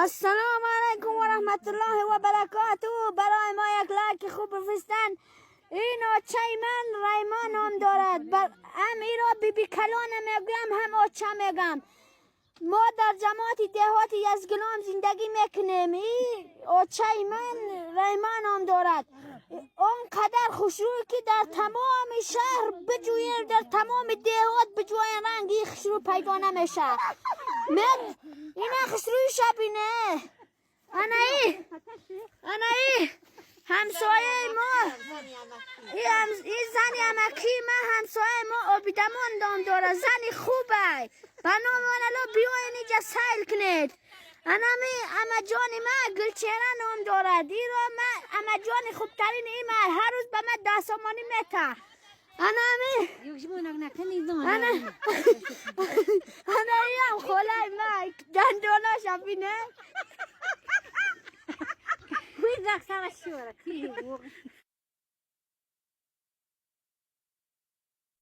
السلام علیکم و رحمت الله و برکاته. برای ما یک لایک خوب بفرستن. این آچه من ریمان نام دارد. هم ای را بی بی کلان میگم، هم آچه میگم. ما در جماعت دهات یزگلام زندگی میکنیم. این آچه من ریمان نام دارد. آنقدر خوشروی که در تمام شهر بجویر، در تمام دهات بجوین، رنگی خوشرو پیدا نمیشه. من اینا خوشروی شبینه. انا ای، انا ای همسایه ما، ای زنی امکی ما، همسایه ما آبیدمان دام داره. زنی خوبه. به نام الله بیاین اینجا سیل کنید. انا می اما جان ما گلچهره نام دارد. ای را ما اما جان خوبترین ای ما هر روز به ما 10 سامانی میته. انا می انا ای هم خاله ما، دنداناش بینه. Хуй.